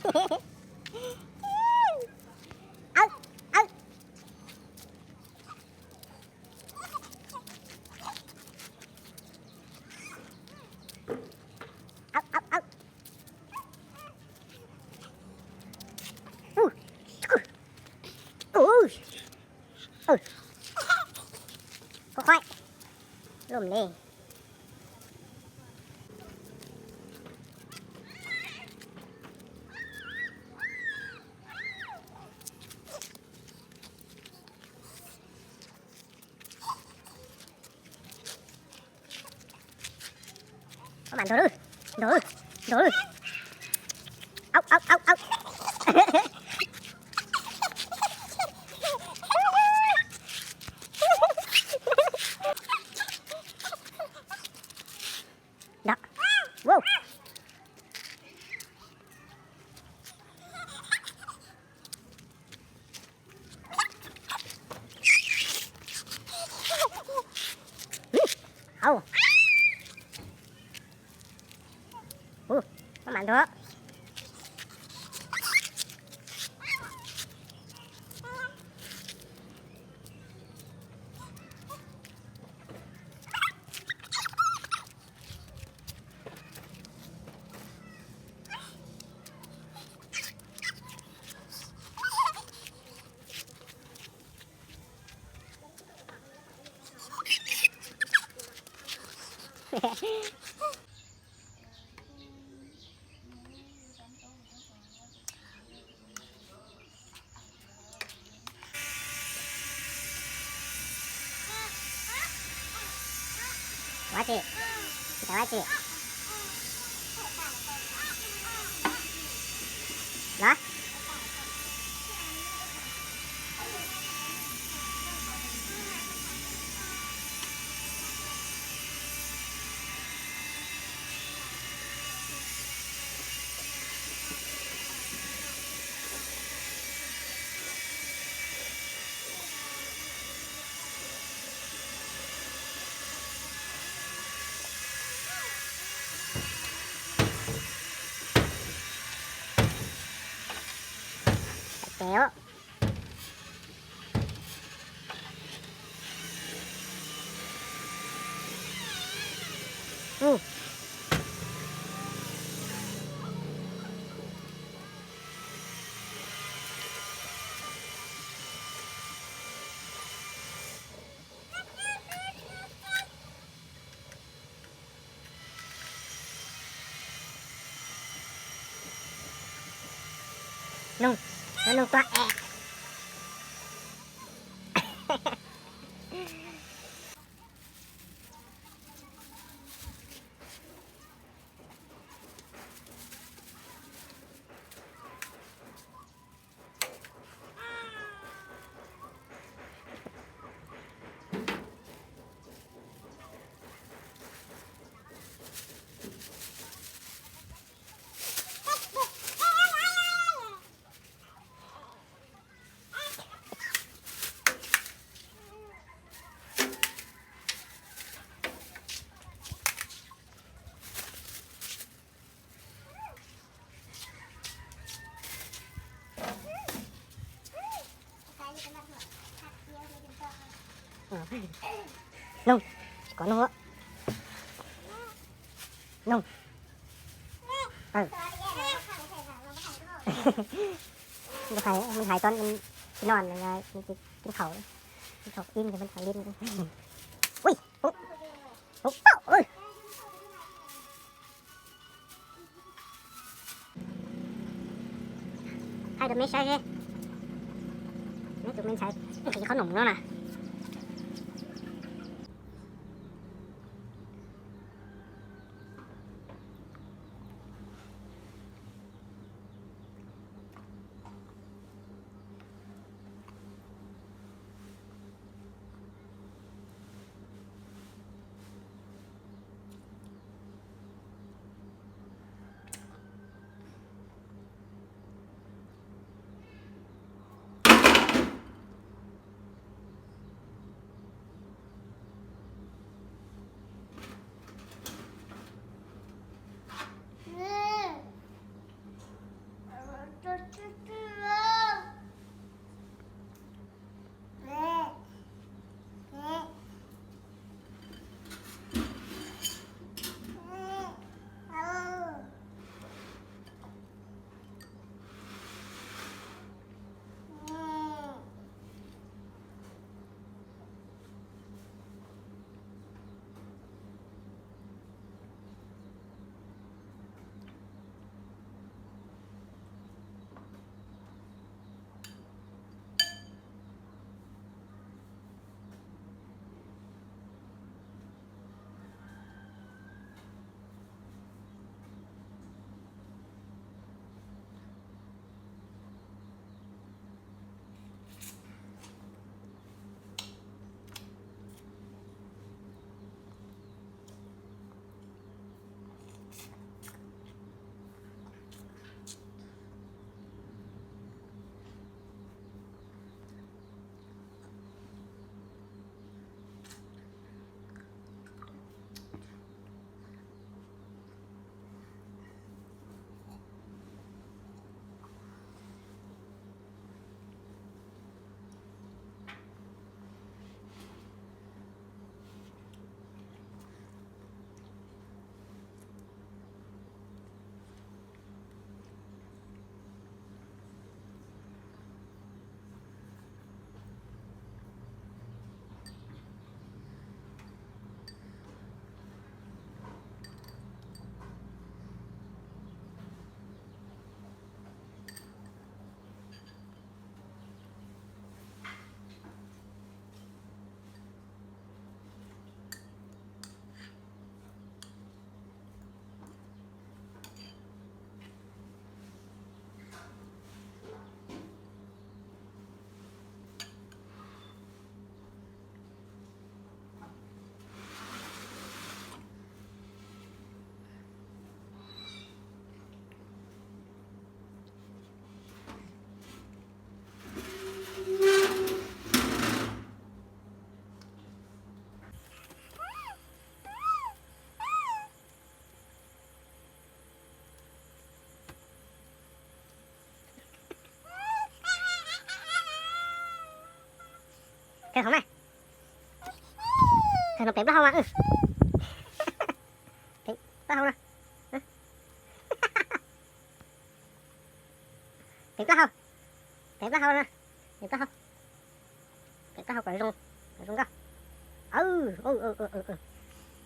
Au, au. Au, au, au. Ui, ui, ui. Khov khoai. Lum li. Ntog lawm, ntog lawm, ntog lawm. Au, au, au, au. Ntog. Wow. Hauv. Ua, maj mam ntog. Ua tsi, ua tsi. Los. Tes. Noog, noog tuag es. Noog, tsis kov noog. Noog. Hais, hais tod tsis noj, tsis khaum, khaum ib, ua, ua, thaij rau meb saib seb, neb tus me ntxhais nqis qhob noom no na. Hauv mas, no peev plaub hau mas, peev plaub hau no, peev plaub hau, peev plaub hau no, peev plaub hau, peev plaub hau kom zoo, kom zoo nkauj.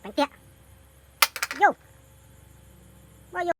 Peev tiag. Yus, muaj yus.